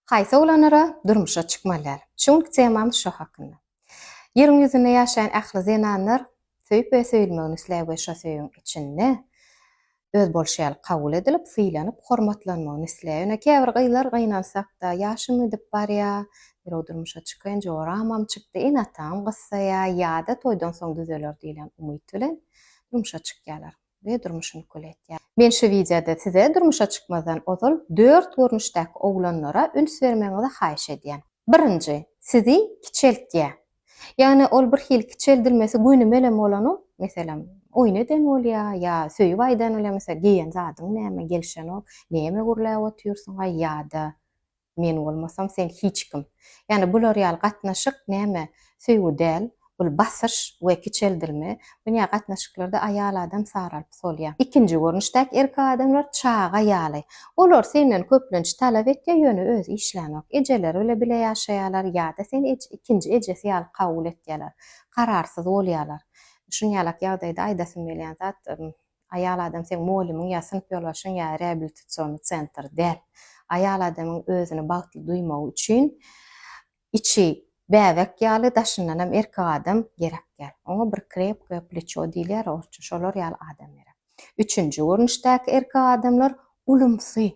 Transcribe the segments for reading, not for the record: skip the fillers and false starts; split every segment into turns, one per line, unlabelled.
Haýsy oglanlara durmuşa çykmaly däl? Şu günki temamyz şo hakynda. Ýeriň ýüzünde ýaşaýan ähli zenanlar söýüp we söýülmegini isleýär we şo söýgiň içinde öz bolşy ýaly kabul edilip, sylanyp, hormatlanmagyny isleýär. Ýöne käbir gyzlar gynansakda, ýaşym gidip barýar, derrew durmuşa çykaýyn, joramam çykdy, ene-atam gyssaýar ýa-da toýdan soň düzeler diýlen umyt bilen durmuşa çykýarlar. we durmuşyny kül etýär. Men şu wideoda size durmuşa çykmazdan ozal dört görnüşdäki oglanlara üns bermegiňizi haýyş edýän. Birinji, sizi kiçeltýär. Ýagny ol bir hili kiçeldilmesi gönümelem bolanok, meselem, oýun eden bolýar ýa söýüp aýdan bolýar, meselem, geýen zadyň näme, gelşenok, näme gürläp otyrsyň-aý ýa-da Men bolmasam sen hiç kim. Ýagny bular ýaly gatnaşyk näme söýgi däl, bul basyş we kiçeldilme. Dünýä gatnaşyklarda aýal adam saralyp solýar. Ikinji görnüşdäki erkek adamlar çaga ýaly. Olar senden köplenç talap etýär ýöne özi işlänok. Ejeleri bile bile ýaşaýarlar ýa-da seni ikinji ejesi ýaly kabul etýärler. Kararsyz bolýarlar. Şunýalak ýagdaýda aýdasym gelýän zat Aýal adam seň molymyň ýa synp ýolbaşyň ýa reabilitasionnyý sentr däl. Aýal adamyň özüni bagtly duýmagy üçin içi bäbek ýaly daşyndanam erkek adam gerek däl. Oňa bir krepkoe pleço diýilýär orsça şolar ýaly adam gerek. Üçünji görnüşdäki erkek adamlar ulumsy.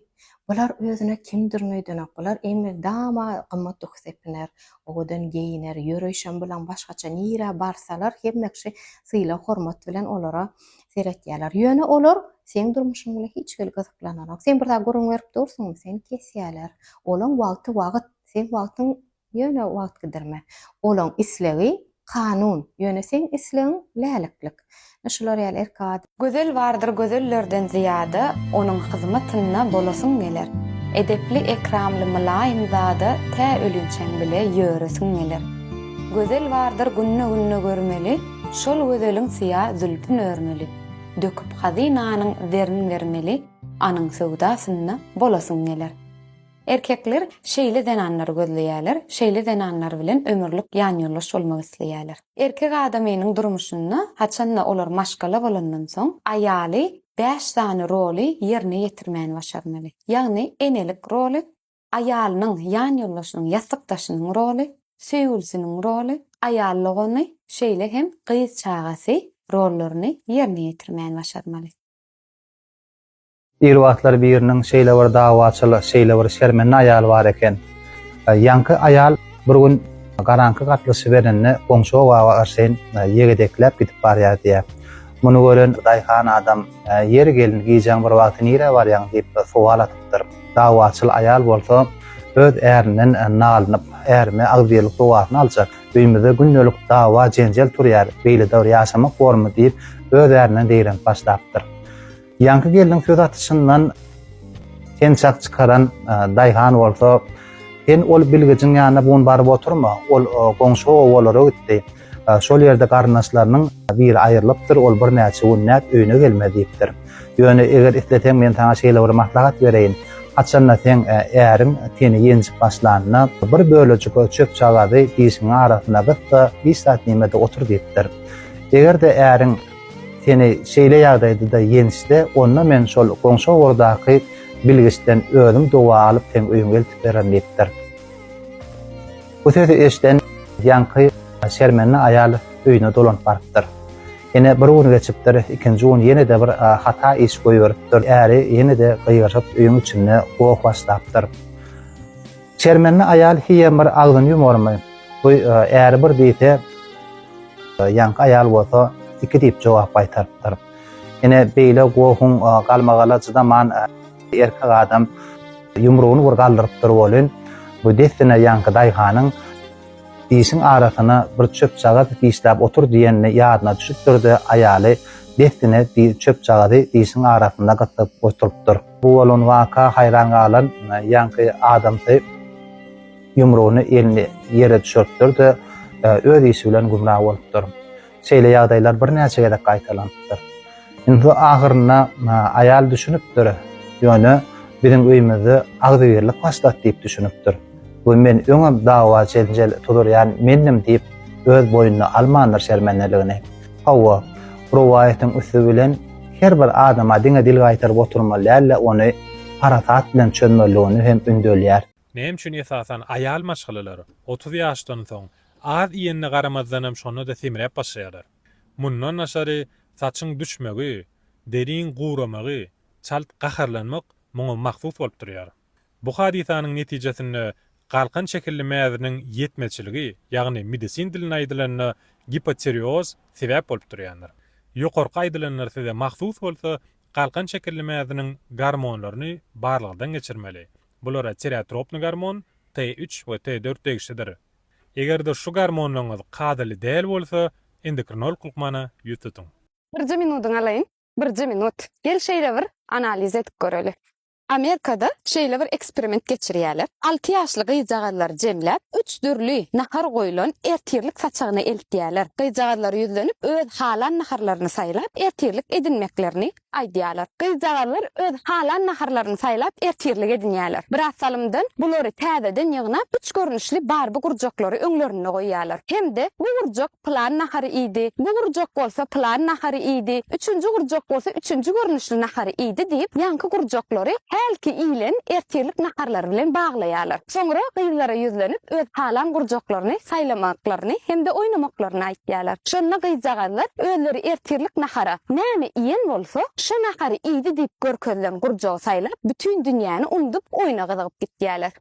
Bular özüne kimdirin öýdenok. Bular elmydama gymmat duhy sepiner, owadan geýiner, ýöreýşem bulaň başgaça nirä barsalar hemme kişi sylag-hormat bilen olara seretýärler. Ýöne olar seň durmuşyň bilen hiç hili gyzyklananok. Sen bir zat gürrüň berip dursuňmy, seni kesýärler. Olaň wagty wagt, seň wagtyň Ýöne wagt gidirme. Olaň islegi kanun, ýöne seň islegiň läliklik. Ine şular ýaly erkek adam.
Gözel bardyr gözellerden zyýada, Onuň hyzmatynda bolasyň geler. Edepli, ekramly, mylaýym zada Tä ölinçäň bile ýöresiň geler. Gözel bardyr günde-günde görmeli, Şol gözeliň syýa zülpün örmeli. Döküp hazynanyň zerin bermeli, Anyň söwdasynda bolasyň geler. Erkekler şeýle zenanlary gözleýärler, şeýle zenanlar bilen ömürlik ýanýoldaş bolmak isleýärler. Erkek adamynyň durmuşynda, haçanda olar maşgala bolandan soň, aýaly bäş sany roly ýerine ýetirmäni başarmaly. Ýagny enelik roly, aýalynyň, ýanýoldaşynyň, ýassykdaşynyň roly, söýgülisiniň roly, aýal dogany, şeýle hem gyz çagasy rollaryny ýerine ýetirmäni başarmaly.
Ir wagtlar biriniň şeýle bir dawaçyl, şeýle bir şermende aýaly bar eken. Ýaňky aýal bir gün garaňky gatlyşyberende goňşy oba arşyn ýegedekläp gidip barýar diýýär. Muny gören daýhan adam, Ýeri gelin, gijäň bir wagty nirä barýaň? diýip sowal atypdyr. Dawaçyl aýal bolsa öz ärinden nalynyp, Ärime agzybirlik dogasyny aljak, öýümizde gündelik dawa-jenjel turýar, beýle-de bir ýaşamak bormy diýip, öz ärinden zeýrenip başlapdyr. Ýaňky gelniň söz atyşyndan sen çak çykaran daýhan bolsa, Sen ol bilgijiň ýanyna bu gün baryp oturma, ol goňşy obalara gitdi. Şol ýerde garyndaşlarynyň biri aýrylypdyr, ol birnäçe günläp öýüne gelmez diýipdir. Ýöne eger isleseň men saňa şeýle bir maslahat bereýin. Haçanda seň äriň seni ýenjip başlanda, bir bölejik çöpjagazy dişiňiň arasyna gys-da, hiç zat diýme-de otur diýipdir. Eger-de äriň Seni şeýle ýagdaýda-da ýençse, onda men şol goňşy owardaky bilgiçden özüm doga alyp seň öýüňe eltip bererin diýipdir. Bu sözi eşiden ýaňky şermende aýal öýüne dolanyp barypdyr. Ene bir gün geçipdir, ikinji gün ýene-de bir hata iş goýberipdir. Äri ýene-de gygyryşyp öýüň içinde goh başlapdyr. Şermende aýal hiýem bir agzyny ýumarmy? Bu äri bir diýse, Ýaňky aýal bolsa iki diýip jogap gaýtarypdyr. Ine, beýle gohuň galmagala çydaman erkek adam ýumrugyny bir galdyrypdyr welin, bu dessine ýaňky daýhanyň dişiň arasyna bir çöpjagaz dişläp otur diýenini ýadyna düşüpdir-de, aýaly dessine çöpjagazy dişiň arasynda gysyp oturypdyr. Bu bolan waka haýran galan ýaňky adamsy ýumrugyny elini ýere düşüripdir-de, öz işi bilen gümra bolupdyr. Şeýle ýagdaýlar birnäçe gezek gaýtalanypdyr. Indi ahyrynda aýal düşünipdir, ýöne biziň öýümizde agzybirlik başlady diýip düşünipdir. We men öňem dawa-jenjel tuzurýan mendim diýip, öz boýnuna almandyr şermendeligini. Hawa, rowaýatyň üsti bilen her bir adama diňe dil gaýtaryp oturmaly däl-de, ony parasat bilen çözmelidigini hem ündelýär.
Näme üçin esasan aýal maşgalalar 30 ýaşdan soň az iýenine garamazdanam şonda-da semräp başlaýarlar? Mundan daşary saçyň düşmegi, deriň guramagy, çalt gaharlanmak muňa mahsus bolup durýar. Bu hadysanyň netijesinde galkan şekilli mäziniň ýetmezçiligi, ýagny medesin dilinde aýdylanda gipotireoz sebäp bolup durýandyr. Ýokarky aýdylanlar size mahsus bolsa, galkan şekilli mäziniň gormonlaryny barlagdan geçirmeli. Bulara tireotropny gormon, T üç we T dört degişlidir. Eger-de şu gormonlaryňyz kadaly däl bolsa, endokrinolog lukmana ýüz tutuň.
Birje minudyňy alaýyn. Birje minut. Gel şeýle bir analiz edip göreli. Amerikada şeýle bir eksperiment geçirýärler. Alty ýaşly gyzjagazlary jemläp, üç dürli nahar goýlan ertirlik saçagyna eltýärler. Gyzjagazlara ýüzlenip, öz halan naharlaryny saýlap, ertirlik edinmeklerini aýdýarlar. Gyzjagazlar öz halan naharlaryny saýlap, ertirlik edinýärler. Biraz salymdan bulary täzeden ýygnap, üç görnüşli barbi gurjaklary öňlerinde goýýarlar. Hem-de bu gurjak pylan nahary iýdi, bu gurjak bolsa pylan nahary iýdi, üçünji gurjak bolsa üçünji görnüşli nahary iýdi diýip, ýaňky gurjaklary hälki iýlen ertirlik naharlary bilen baglaýarlar. Soňra gyzlara ýüzlenip, öz halan gurjaklaryny saýlamaklaryny hem-de oýnamaklaryny aýtýarlar. Şonda gyzjagazlar özleri ertirlik nahara näme iýen bolsa, şo nahary iýdi diýip görkezilen gurjagy saýlap, bütin dünýäni undup, oýna gyzygyp gitýärler.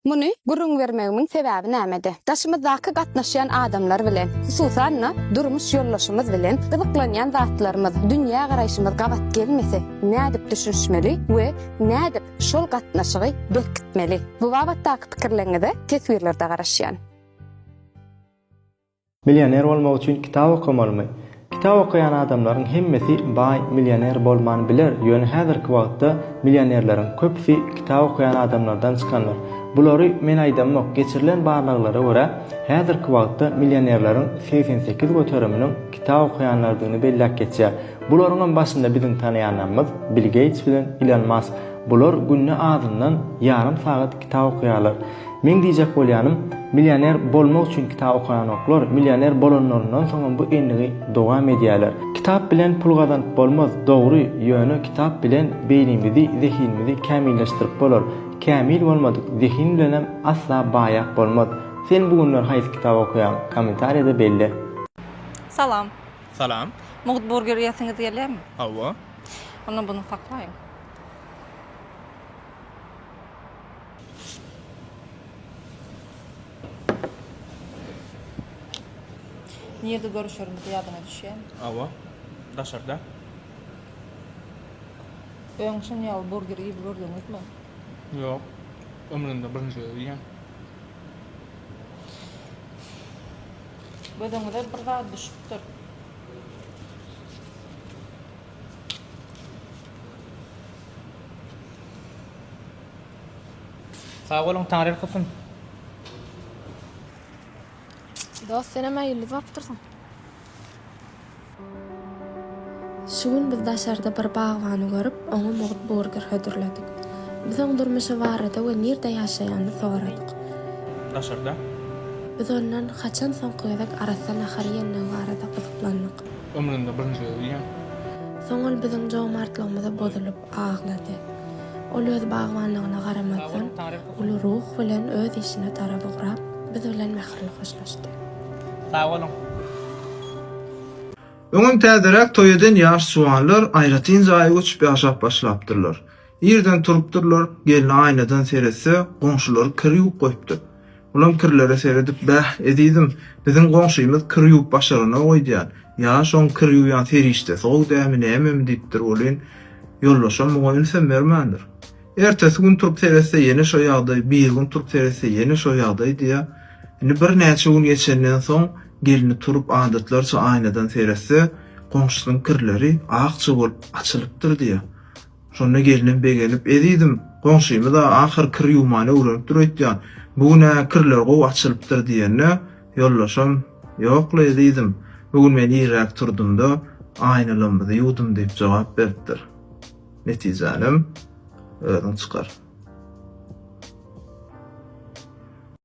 Muny gürrüň bermegimiň sebäbi nämede? Daşymyzdaky gatnaşýan adamlar bilen, hususan-da, durmuş ýoldaşymyz bilen gyzyklanýan zatlarymyz, dünýä garaýşymyz gabat gelmese, nädip düşünişmeli we nädip şol gatnaşygy berkitmeli? Bu babatdaky pikirleriňize teswirlerde garaşýan.
Millioner bolmak üçin kitap okamalymy? Kitap okaýan adamlaryň hemmesi baý, millioner bolman biler, ýöne häzirki wagtda millionerleriň köpüsi kitap okaýan adamlardan çykanlar. Bulary men aýdamok, geçirilen barlaglara görä, häzirki wagtda millionerleriň 88 göteriminiň kitap okaýanlardygyny belläp geçýär. Bularyňam başynda biziň tanaýanlarymyz Bill Geýts bilen Ilon Mask. Bular günde azyndan ýarym sagat kitap okaýarlar. Meň diýjek bolýanym, millioner bolmak üçin kitap okaýanoklar, millioner bolanlaryndan soňam bu endigi dowam edýärler. Kitap bilen pul gazanyp bolmaz, dogry, ýöne kitap bilen beýnimizi, zehinimizi kämilleşdirip bolar. Kämil bolmadyk zehin bilenem asla baýap bolmaz. Sen bu günler haýsy kitap okaýaň? Kommentariýada belle.
Salam.
Salam.
Mugt burger iýesiňiz gelýärmi?
Hawa.
Onda buny saklaýyň. Nirde görüşerimiz ýadyňa düşýärmi?
Hawa. Daşarda.
Öň şuň ýaly burger iýip gördüňizmi?
Ýok. Ömrümde birinji gezek iýýän.
Gözüňize bir zat düşüpdir.
Sag boluň Taňryýalkasyn.
Dost senem-ä ýyldyz bolupdyrsyň.
Şu gün biz daşarda bir bagbany görüp, oňa mugt burger hödürledik. Biz oň durmuşy barada we nirde ýaşaýanyny soradyk.
Daşarda.
Biz ondan haçan soňky gezek arassa nahar iýendigi barada gyzyklandyk.
Ömrümde birinji gezek iýýän.
Soň ol biziň jomartlygymyza bozulyp, aglady. Ol öz bagbanlygyna garamazdan, uly ruh bilen öz işine tarap ugrap, biz bilen mähirli hoşlaşdy.
Sag boluň.
Öňem täzeräk toý eden ýaş juwanlar aýratyn jaýa göçüp ýaşap başlapdyrlar. Irden turupdyrlar, gelni aýnadan seretse, goňşulary kir ýuwup goýupdyr. Olam kirlere seredip, Bäh, ezizim, biziň goňşymyz kir ýuwup başaranok öýdýän. Ýa şoň kir ýuwýan serişdesi gowy dämi, nämemi diýipdir welin, ýoldaşam muňa ünsem bermändir. Ertesi gün turup seretse ýene şo ýagdaý, birigün turup seretse ýene şo ýagdaý diýýär. Indi birnäçe gün geçenden soň gelni turup adatlarça aýnadan seretse, goňşusynyň kirleri akja bolup açylypdyr diýýär. Şonda gelnem begenip, Ezizim, goňşymyz-a ahyr kir ýuwmany öwrenipdir öýtýän. Bu gün-ä kirler gowy açylypdyr diýende, ýoldaşam, Ýok-la, ezizim, bu gün men irräk turdum-da, aýnalarymyzy ýuwdum diýip jogap beripdir. Netijänem özüň çykar.